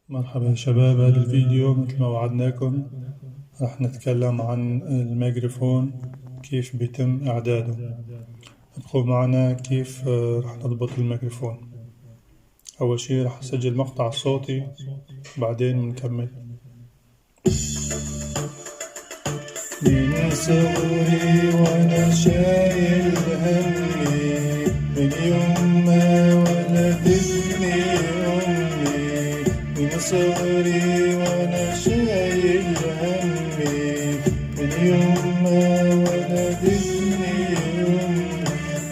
مرحبا شباب، هذا الفيديو مثل ما وعدناكم راح نتكلم عن الميكروفون كيف بيتم إعداده. ابقوا معنا كيف راح نضبط الميكروفون. أول شي راح أسجل مقطع صوتي بعدين نكمل. من صغري وأنا شايل همي، من يوم ما ولدتني أمي، من صغري وأنا شايل همي، من يوم ما ولدتني أمي،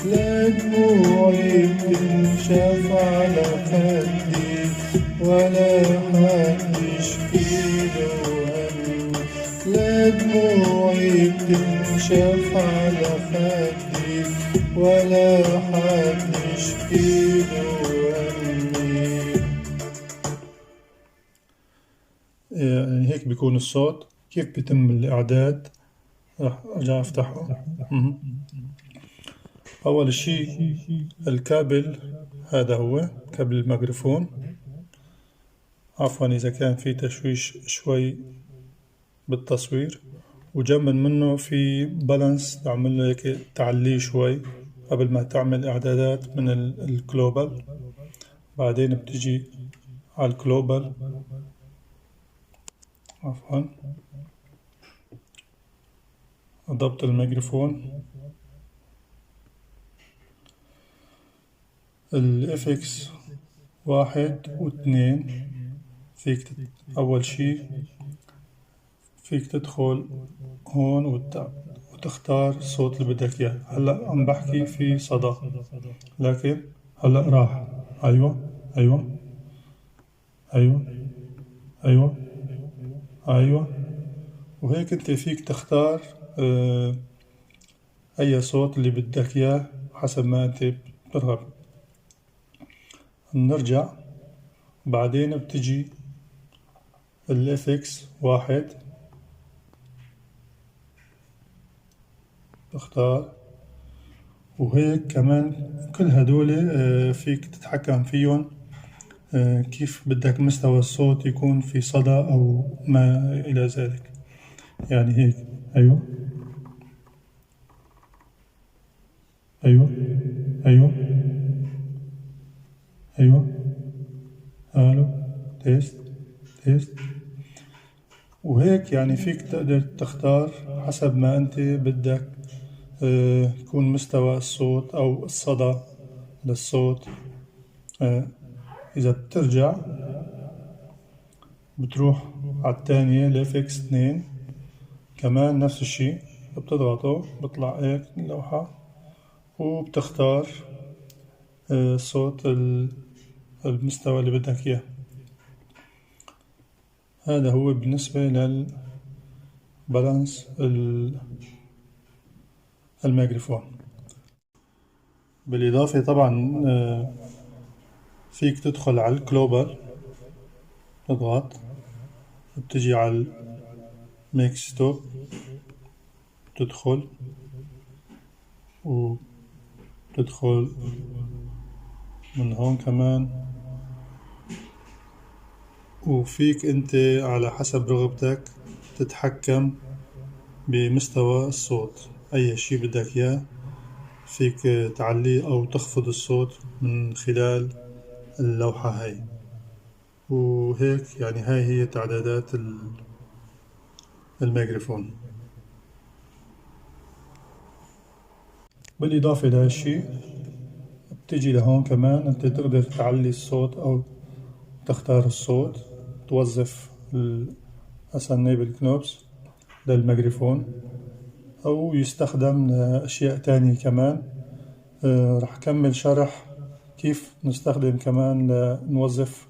لا دموعي بتنشف على خدي ولا حد يشكيله همي، لا دموعي بتنشف على خدي ولا حد يشكيله همي. يعني هيك بيكون الصوت. كيف بيتم الإعداد؟ راح أرجع أفتحه. أول شي الكابل، هذا هو كابل الميكروفون. عفوا إذا كان في تشويش شوي بالتصوير. وجنب منه في balance، تعمل له هيك تعليه شوي قبل ما تعمل إعدادات من ال global. بعدين بتجي على ال global، عفوا، ضبط الميكروفون، ال FX 1 و2. فيك أول شي فيك تدخل هون وتختار الصوت اللي بدك إياه. هلأ عم بحكي في صدى، لكن هلأ راح. أيوة أيوة أيوة أيوة أيوة. وهيك أنت فيك تختار أي صوت اللي بدك إياه حسب ما أنت بترغب. نرجع بعدين بتجي ال FX 1، تختار. وهيك كمان كل هدول فيك تتحكم فيهم، كيف بدك مستوى الصوت يكون في صدى أو ما إلى ذلك. يعني هيك. أيوة أيوة أيوة أيوة، ألو، test test. وهيك فيك تقدر تختار حسب ما أنت بدك، يكون مستوى الصوت أو الصدى للصوت. إذا بترجع بتروح على الثانية ال FX 2، كمان نفس الشي، بتضغطه بطلع هيك اللوحة وبتختار، صوت المستوى اللي بدك إياه. هذا هو بالنسبة للبالانس الميكروفون. بالإضافة طبعا، فيك تدخل على ال global، تضغط بتجي على ال mic setup، تدخل وتدخل من هون كمان. وفيك انت على حسب رغبتك تتحكم بمستوى الصوت، اي شي بدك اياه فيك تعليه او تخفض الصوت من خلال اللوحة هاي. وهيك هاي هي تعدادات الميكروفون. بالإضافة لهالشي بتجي لهون كمان انت تقدر تعلي الصوت او تختار الصوت، توظف enable knobs للميكروفون، أو يستخدم لأشياء تانية كمان. رح كمل شرح كيف نستخدم كمان لنوظف